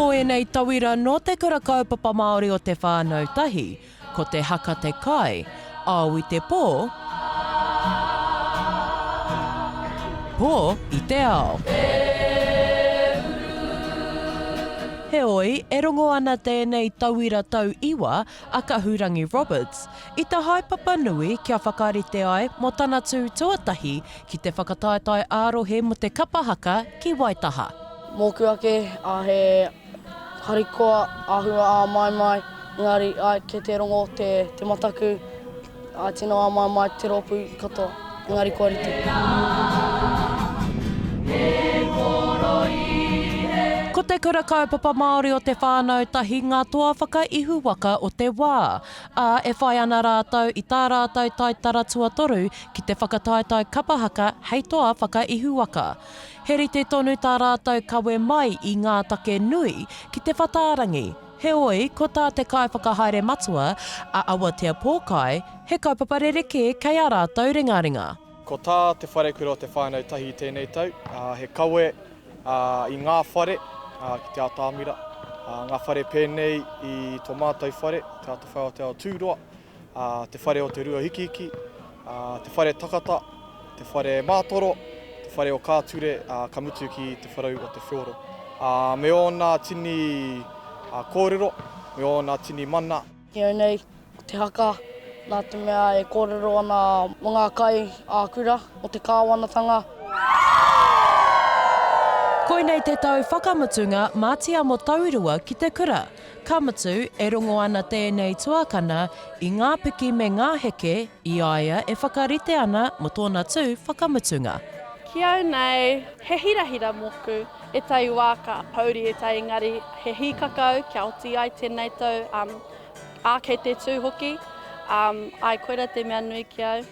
Ko ēnei tauira nō Te Kura Kaupapa Māori o Te Whānau Tahi, ko te haka te kai, ao i te pō, pō i te ao. Heoi, e rongo ana tēnei tauira tau iwa a Kahurangi Roberts i te haepapa nui kia whakarite ai mō tana tū tuatahi ki te whakataetae ā-rohe mō te kapa haka ki Waitaha. Mōku ake, he harikoa, āhua āmaimai, engari āe kei te rongo te te mataku, āe tino āmaimai te rōpū katoa, engari kua rite. Ko Te Kura Kaupapa Māori o Te Whānau Tahi ngā toa whakaihuwaka o te wā, ā, e whai ana rātou i tā rātou taitara tuatoru ki te whakataetae kapa haka hei toa whakaihuwaka. He rite tonu tā rātou kawe mai i ngā take nui ki te whatārangi, heoi, ko tā te kaiwhakahaere matua, a Awatea Pōkai, he kaupapa rerekē kei a rātou ringaringa. Ko tā Te Wharekura o Te Whānau Tahi i tēnei tau, he kawe i ngā whare ki te atamira, ngā whare pēnei i tō mātou whare, Te Atawhai o Te Ao Tūroa, te whare o Te Ruahikihiki, te whare takata, te whare mātoro, te whare o Kāture, ka mutu ki te wharau o Te Wheoro. Me ōna tini kōrero, me ōna tini mana. Ki au nei, ko te haka, nā te mea e kōrero ana mō ngā kai ā-kura, mō te kāwanatanga. Koinei te tau whakamutunga mā Tiamo Taurua ki te kura. Ka mutu, e rongo ana tēnei tuakana i ngā piki me ngā heke i a ia e whakarite ana mō tōna tū whakamutunga. Ki au nei, he hirahira mōku, ētahi wā ka pouri ētahi engari he hīkaka au kia oti ai tēnei tau, ā, kei te tū hoki, āe koira te mea nui ki au.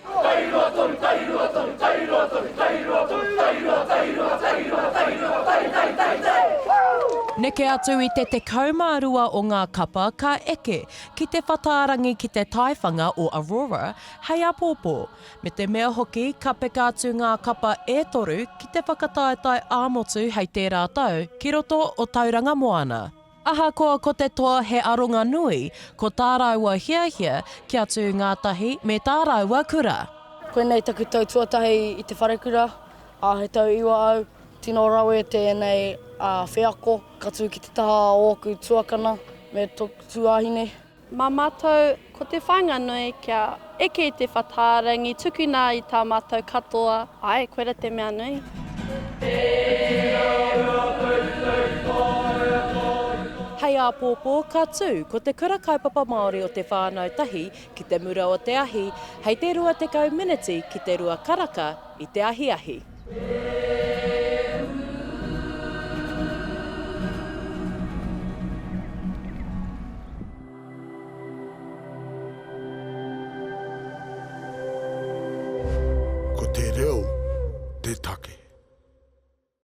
Neke atu i te 12 o ngā kapa ka eke ki te whatārangi ki te taiwhanga o Aurora hei āpōpō, me te mea hoki ka peka atu ngā kapa e toru ki te whakataetae ā-motu hei tērā tau ki roto o Tauranga Moana. Ahakoa ko te toa he aronga nui, ko tā rāua hiahia kia tū ngātahi me tā rāua kura. Koinei taku tau tuatahi i te wharekura, ā, he tau iwa au. Tino rawe tēnei wheako, ka tū ki te taha o ōku tuakana me tōku tuāhine. Mā mātou, ko te whāinga nui kia eke i te whatārangi, tukuna i tā mātou katoa, āe, koira te mea nui. Hei āpōpō ka tū ko Te Kura Kaupapa Māori o Te Whānau Tahi ki te mura o te ahi hei te 20 meneti ki te rua karaka i te ahiahi.